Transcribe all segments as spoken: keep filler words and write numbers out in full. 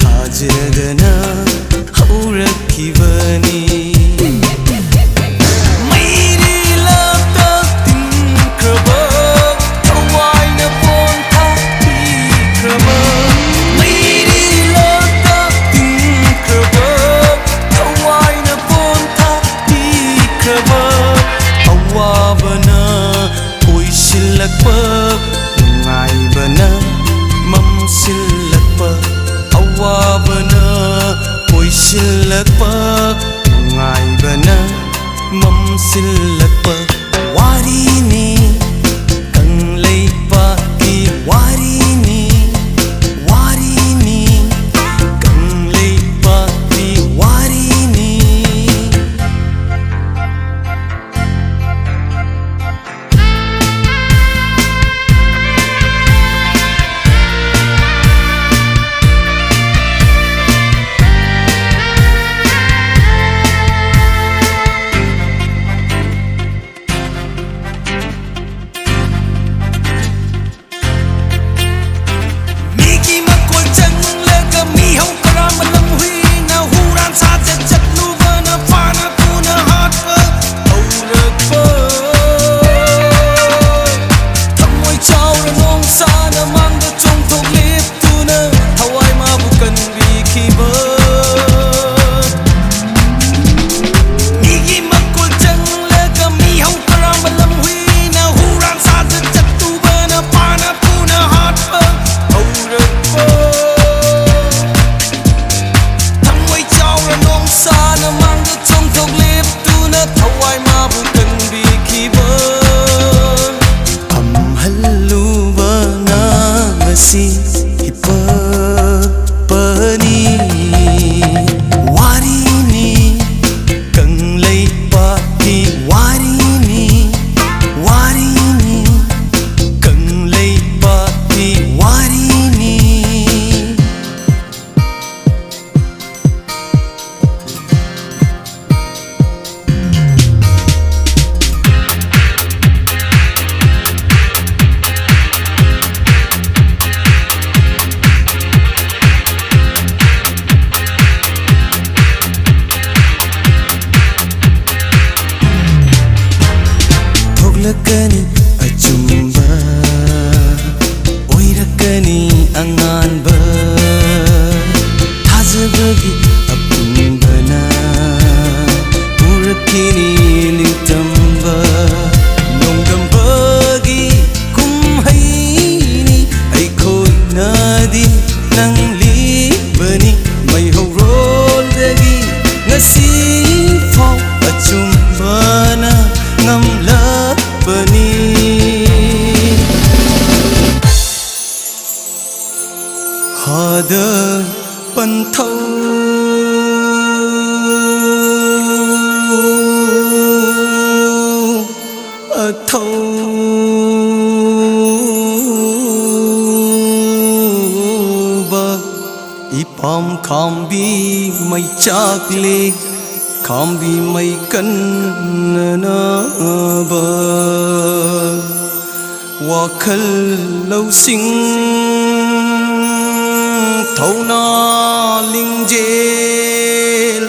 ꯊꯥꯖꯗꯅ ꯍꯧꯔꯛꯈꯤꯕꯅꯤ꯫ ꯃꯩꯔꯤ ꯂꯥꯞꯇ ꯇꯤꯟꯈ꯭ꯔꯕ, ꯊꯋꯥꯏꯅ ꯄꯣꯟꯊꯥ ꯄꯤꯈ꯭ꯔꯕ꯫ ꯃꯩꯔꯤ ꯂꯥꯞꯇ ꯇꯤꯟꯈ꯭ꯔꯕ, ꯊꯋꯥꯏꯅ ꯄꯣꯟꯊꯥ ꯄꯤꯈ꯭ꯔꯕ꯫ ꯑꯋꯥꯕꯅ ꯀꯣꯏꯁꯤꯜꯂꯛꯄ, ꯅꯨꯡꯉꯥꯏꯕꯅ ꯃꯝꯁꯤꯜꯂꯛꯄ꯫ ꯑꯋꯥꯕꯅ ꯀꯣꯏꯁꯤꯜꯂꯛꯄ, ꯅꯨꯡꯉꯥꯏꯕꯅ ꯃꯝꯁꯤꯜꯂꯛꯄ꯫ ꯋꯥꯔꯤꯅꯤ ꯀꯪꯂꯩꯄꯥꯛꯀꯤ ꯋꯥꯔꯤꯅꯤ, ꯋꯥꯔꯤꯅꯤ ꯀꯪꯂꯩꯄꯥꯛꯀꯤ ꯋꯥꯔꯤꯅꯤ꯫ ꯄꯟꯊꯧ ꯑꯊꯧꯕ ꯏꯄꯥꯝ ꯈꯥꯝꯕꯤ ꯃꯩꯆꯥꯛꯂꯦ, ꯈꯥꯝꯕꯤ ꯃꯩ ꯀꯟꯅꯅꯕ꯫ ꯋꯥꯈꯜ ꯂꯧꯁꯤꯡ ꯊꯧꯅꯥ ꯂꯤꯡꯖꯦꯜ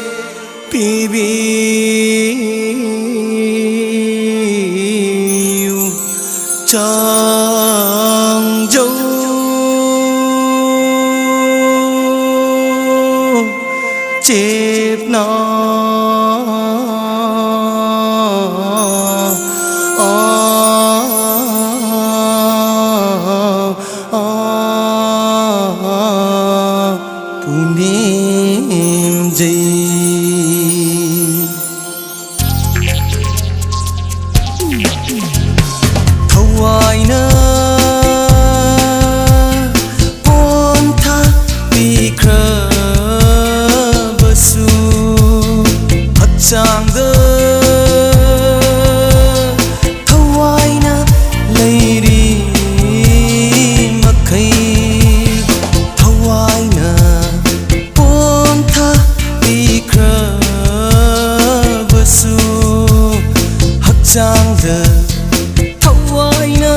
ꯄꯤꯕꯤꯌꯨ꯫ ꯆꯥꯡꯖꯧ ꯆꯦꯞꯅ ꯄꯨꯅꯦꯝꯖꯩ꯫ ꯊꯋꯥꯏꯅ ꯄꯣꯟꯊꯥ ꯄꯤꯈ꯭ꯔꯕꯁꯨ, ꯍꯛꯆꯥꯡꯗ ꯊꯋꯥꯏꯅ ꯂꯩꯔꯤ ꯃꯈꯩ, ꯊꯋꯥꯏꯅ ꯄꯣꯟꯊꯥ ꯄꯤꯈ꯭ꯔꯕꯁꯨ, ꯍꯛꯆꯥꯡꯗ ꯊꯋꯥꯏꯅ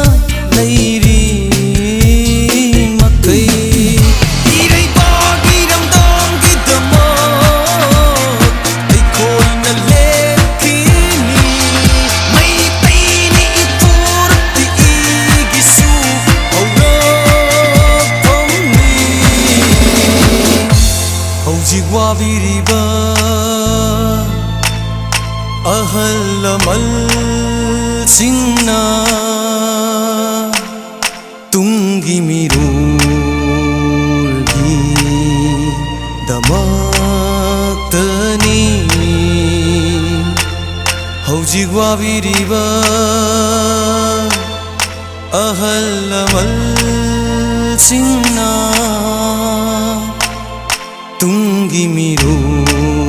ꯂꯩꯔꯤ ꯃꯈꯩ, ꯏꯔꯩꯕꯥꯛ ꯏꯔꯝꯗꯝꯒꯤꯗꯃꯛ ꯑꯩꯈꯣꯏꯅ ꯂꯦꯞꯈꯤꯅꯤ꯫ ꯃꯩꯇꯩꯅꯤ ꯏꯄꯣꯔꯛꯇꯤ ꯏꯒꯤꯁꯨ ꯍꯧꯔꯛꯐꯝꯅꯤ꯫ ꯍꯧꯖꯤꯛ ꯋꯥꯕꯤꯔꯤꯕ ꯑꯍꯜ ꯂꯃꯟꯁꯤꯡꯅ ꯇꯨꯡꯒꯤ ꯃꯤꯔꯣꯜꯒꯤꯗꯃꯛꯇꯅꯤ꯫ ꯍꯧꯖꯤꯛ ꯋꯥꯕꯤꯔꯤꯕ ꯑꯍꯜ ꯂꯃꯟ ꯆꯤꯡꯅ ꯇꯨꯡꯒꯤ ꯃꯤꯔꯣꯜ